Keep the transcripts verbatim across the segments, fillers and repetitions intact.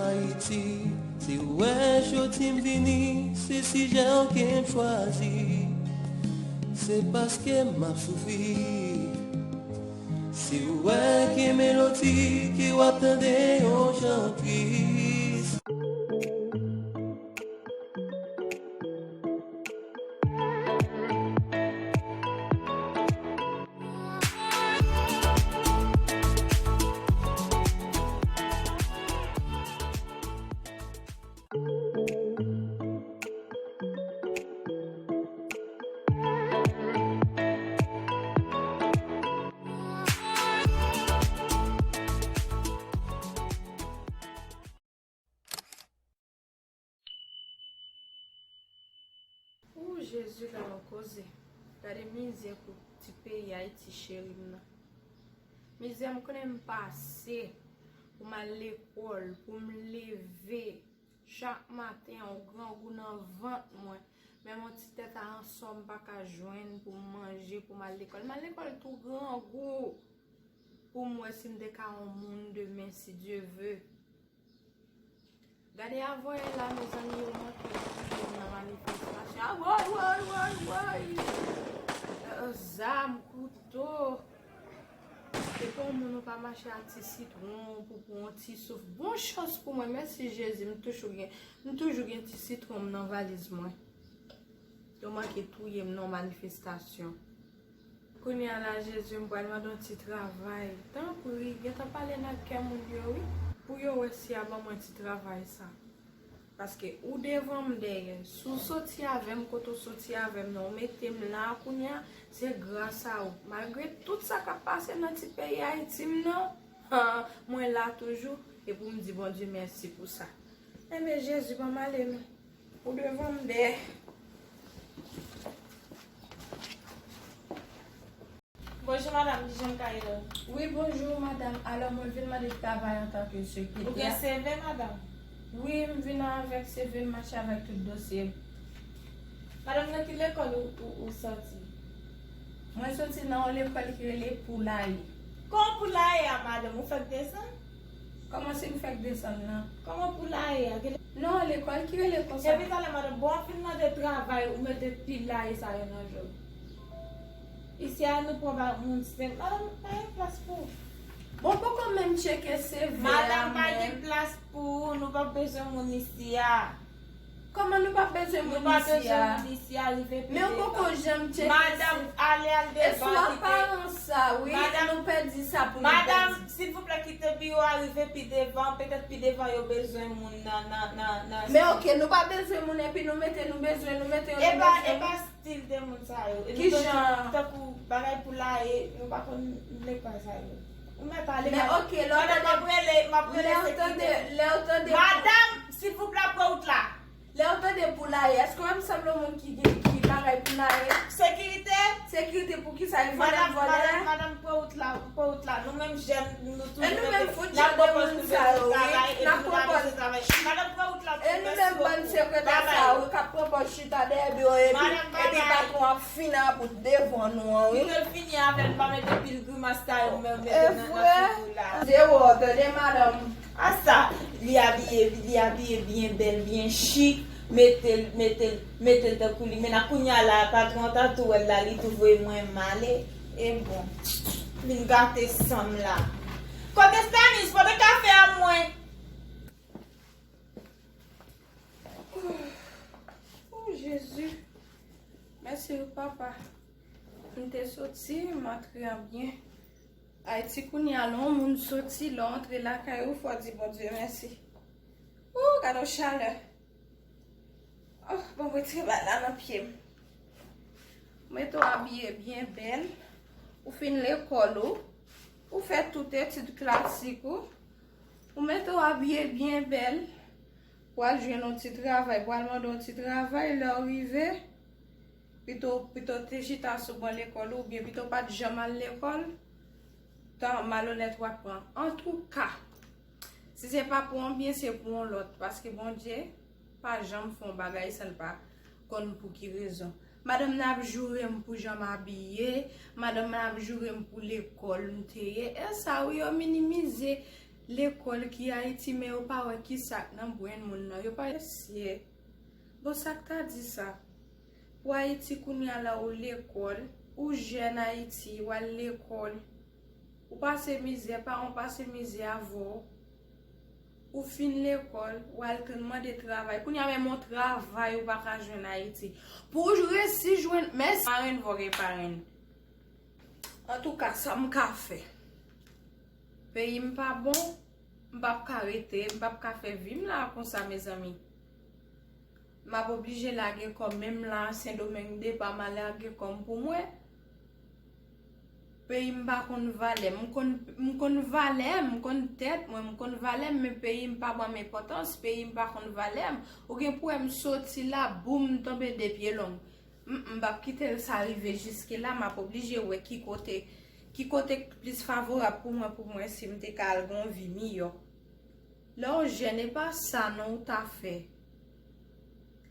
Ayiti, si w wè jodi m vini, se sijè w ke m chwazi. Se paske m ap soufri. Si w wè gen melodi ke w ap tande yon jan tris. Ooh, Jezi, gade yon koze. Gade mizè pou ti peyi Ayiti cheri m nan. Mizè m konnen m pase pou m al lekòl, pou m leve chak maten, yon grangou nan vant mwen. Menm yon ti tèt a ansò m pa ka jwenn pou m manje, pou m al lekòl. M al lekòl tou grangou pou m wè si m te ka yon moun demen, si Dye ve. Gade a voye la, mezanmi, yo manke touye m nan manifestasyon. A, woy, woy, woy, woy! Euh, zam, kouto. Se pa yon moun ou pa mache ak ti sitwon pou pran yon ti souf. Bon chans pou mwen, mèsi Jezi, m toujou gen, m toujou gen ti sitwon m nan valiz mwen. Yo manke touye m nan manifestasyon. Kounye a la, Jezi, m pral mande yon ti travay. Tanpri, gentan pale nan kè moun yo, wi. Pou yo wè si y a ban mwen ti travay sa. Paske ou devan m dèyè. Si w soti avè m, kote w soti avè m nan, ou mete m la kounye a, se gras a ou. Malgre tout sa k ap pase nan ti peyi Ayiti m nan, mwen la toujou. E pou m di Bondye mèsi pou sa. Enben, Jezi, ban m ale non. Ou devan m dèyè. Bonjou madanm, kijan m ka ede w? Wi, bonjou madanm. Alò, mwen vin mande travay antanke sekretè. Ou gen C V, madanm? Wi, m vin avèk C V, m mache avèk tout dosye. Madanm, nan ki lekòl ou, ou, ou sòti? Mwen sòti nan yon lekòl ki rele Poulaye. Kòman Poulaye a, madanm? Ou fèk desann? Kòman si m fèk desann nan? Kòman Poulaye a? Gen... Non, lekòl ki rele konsa. Epi talè, madanm, bon, w ap fin mande travay, ou mete Pilaye sa yo nan je w. Isi a, nou pran ba moun senp. Madanm, pa gen plas pou ou. Bon, poko menm tcheke C V a menm. Madanm, pa gen plas pou ou, nou p ap bezwen moun isi a. Kòman nou p ap bezwen moun isi a? Nou pa bezwen moun isi a, rive pi devan. Men ou poko janm tcheke. Madanm, ale, al devan, kite. E sou aparans sa, wi, nou pèdi sa pou nou pèdi. Madanm, silvouplè, kite biwo a, rive pi devan, petèt pi devan yo bezwen moun nan, nan, nan, nan. Men oke, nou pa bezwen moun epi nou mete nou bezwen, nou mete yo nou bezwen. E pa, e pa stil de moun sa yo. E nou bezwen tankou bagay Poulaye, nou pa konn lekòl sa yo. Ou mèt ale. Men oke, lè w tande, m ap rele, m ap rele sekirite. Lè w tande, lè w tande. Madanm, silvouplè, pran wout la. Lè w tande Poulaye, èske w wè m sanble yon moun ki gen, ki bagay Poulaye? Sekirite? Sekirite pou kisa? E vòlè m vòlè? Madanm, madanm, pran wout la, pran wout la. Nou menm jèn, nou toujou rete, n ap pwopoze nou bezwen travay, epi nou pa bezwen travay. Madanm, pran wout la, mèsi bokou. E nou menm bann sekretè sa yo k ap pran pòz chita dèyè biwo epi, epi patwon ap fin an bout devan nou an, wi. Kite l fini avè l, pa mete pil grimas sa yo, mete nan, nan figi w la. Zewo, tande madanm. A sa, li abiye, li abiye byen bèl, byen chik, mete l, mete l, mete l tankou li. Men nan kounye a la, patwon an ta tou wè l la, li tou voye mwen m ale. E bon, vin gate san m la. Kote Stanis? Pote kafe a mwen. Oh, Jezi. Mèsi, papa. M te soti, m antre an byen. Ayiti kounye a, lè yon moun soti, lè w antre lakay ou, fò w di Bondye mèsi. Ooh, gade yon chalè. Oh, bon, m retire bagay la nan pye m. Mete w abiye byen bèl. Ou fin lekòl ou. Ou fè tout etid klasik ou. Ou mete w abiye byen bèl. Pou al jwenn yon ti travay, pou al mande yon ti travay, lè w rive, pito, pito te chita sou ban lekòl ou, oubyen pito pa t janm al lekòl, tan malonèt w ap pran. Antouka, si se pa pou yon byen, se pou yon lòt, paske Bondye pa janm fè yon bagay san l pa konn pou ki rezon. Madanm nan ap joure m pou jan m abiye, madanm nan ap joure m pou lekòl m te ye. E sa wi, yo minimize lekòl ki Ayiti, men yo pa wè ki sa k nan brenn moun nan. Yo pa esye. Bon, sa k ta di sa? Pou Ayiti kounye a la, ou lekòl, ou jèn Ayiti, w al lekòl, ou pase mizè, paran w pase mizè avè w, ou fin lekòl, w al tann mande travay. Kounye a menm yon travay ou pa ka jwenn Ayiti. Pou w resi jwenn, mèsi, parenn, vògè parenn. Antouka, sa m ka fè? Peyi m pa bon, m p ap ka rete, m p ap ka fè vi m la konsa, mezanmi. M ap oblije lage kò m, menm la, Sendomeng depa, m a lage kò m pou mwen. Peyi m pa konn valè m, m konn, m konn valè m, m konn tèt mwen, m konn valè m, men peyi m pa ban m enpòtans, peyi m pa konn valè m. Ou gen pou wè m soti la, boum, m tonbe de pye long. M, m p ap kite sa rive jiske la, m ap oblije wè ki kote, ki kote k plis favorab pou mwen, pou mwen, si m te ka al gon vi miyò. Lè w jèn, e pa sa non ou ta fè.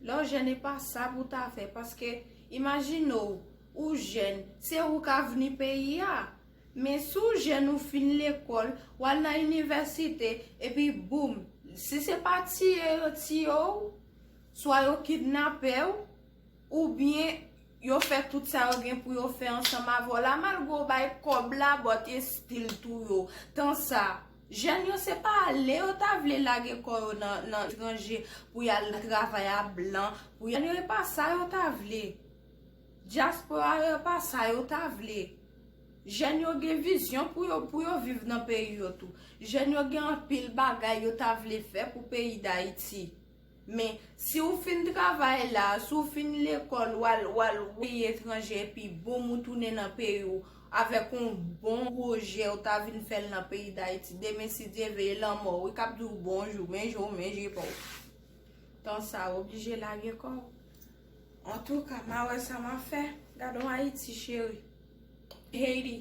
Lè w jèn, e pa sa pou w ta fè, paske imajine w, ou jèn, se ou k avni peyi a. Men si w jèn, ou fin lekòl, w al nan inivèsite, epi boum, si se pa tiye yo tiye w, swa yo kidnape w, oubyen yo fè tout sa yo gen pou yo fè ansanm avè w la, malgre w bay kòb la, but it's still tou yo. Tan sa, jèn yo se pa ale yo ta vle lage kò yo nan, nan etranje pou y al travay a blan, pou y al, jèn yo e pa sa yo ta vle. Dyaspora yo e pa sa yo ta vle. Jèn yo gen vizyon pou yo, pou yo viv nan peyi yo tou. Jèn yo gen anpil bagay yo ta vle fè pou peyi Dayiti. Men, si w fin travay la, si w fin lekòl, w al, w al peyi etranje, epi boum, ou tounen nan peyi w, avèk yon bon pwojè, ou ta vin fè l nan peyi Dayiti. Demen, si Dye vle, lanmò, wi, k ap di w bonjou, men je w, men je pa w. Tan sa, w oblije lage kò w. Antouka, m a wè sa m a fè. Gade yon Ayiti cheri. Haiti.